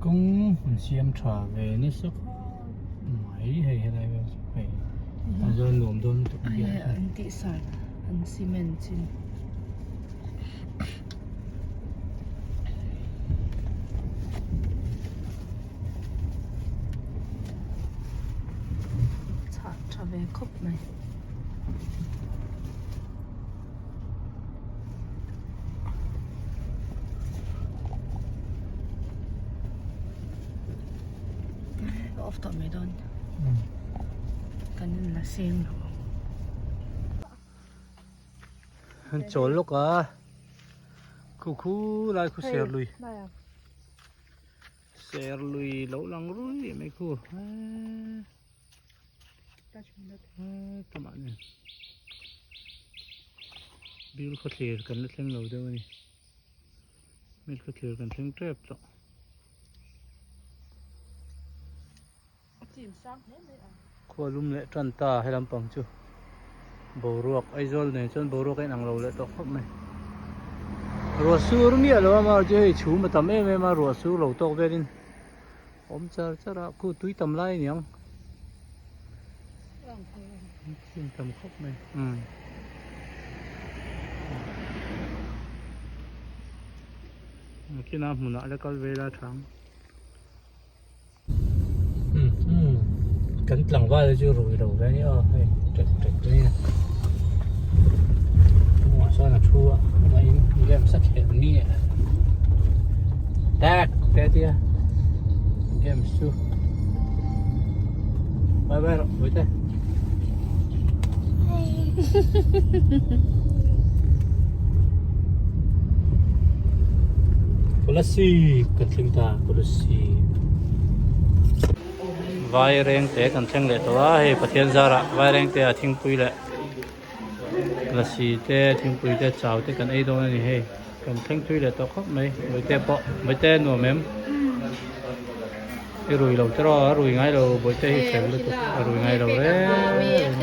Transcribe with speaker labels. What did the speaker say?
Speaker 1: Kawng an siam tha ve nasa khawp mai hei helai vel chu hei a zawn nuam dawn lutuk hian
Speaker 2: an tih san an cement chin. Chhah tha ve khawp mai. Ka off tawh mai dawn kan in la seng lo
Speaker 1: an chawl lawk a khu khu lai khu ser lui ser lui lo lang rui mai khu Tumah nen Bill khawthlir kan la thleng lo deuh a ni Bill khawthlir kan thleng tep tawh. Khua lum leh tan ta he lampang chu boruak Aizawl nen chuan boruak a inang lo leh tawh khawp mai. Ruah sur miah lo a mar chu hei chhum a tam em em a ruah sur lo tawk velin. Awm char char a khu tui tam lai aniang chin tam khawp mai umm kina hmunah la kal vel a thang umm umm kan tlangval chu rui lo ve ania aw hei tek tek mai a hnungah chuan a thu a amah in games a khelh mi tek te a tia games chu bye bye rawh bawihte. Kolasib kan thleng ta Kolasib. Vaireng te kan thleng leh tawh a hei Pathian zarah vaireng te ah thingpui leh lasi te thingpui te chau te kan ei dawn a ni hei kan thleng thui leh tawh khawp mai bawihte pawh bawihte nuam em i rui lo tiraw a rui ngai lo bawihte hi fel lutuk a rui ngai lo reng reng.